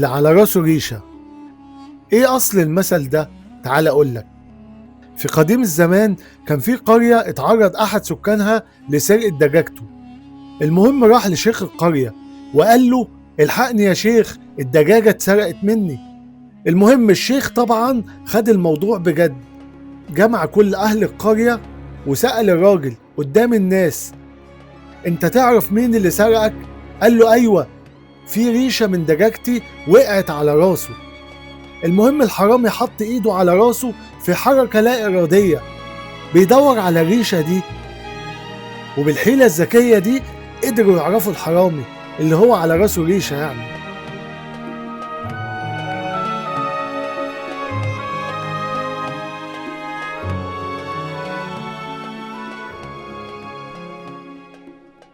اللي على راسه ريشة. ايه اصل المثل ده؟ تعال اقولك. في قديم الزمان كان في قرية اتعرض احد سكانها لسرقة دجاجته. المهم راح لشيخ القرية وقال له الحقني يا شيخ، الدجاجة اتسرقت مني. المهم الشيخ طبعا خد الموضوع بجد، جمع كل اهل القرية وسأل الراجل قدام الناس، انت تعرف مين اللي سرقك؟ قال له ايوه، في ريشة من دجاجتي وقعت على راسه. المهم الحرامي حط ايده على راسه في حركة لا ارادية، بيدور على الريشة دي، وبالحيلة الذكية دي قدروا يعرفوا الحرامي اللي هو على راسه ريشة يعني.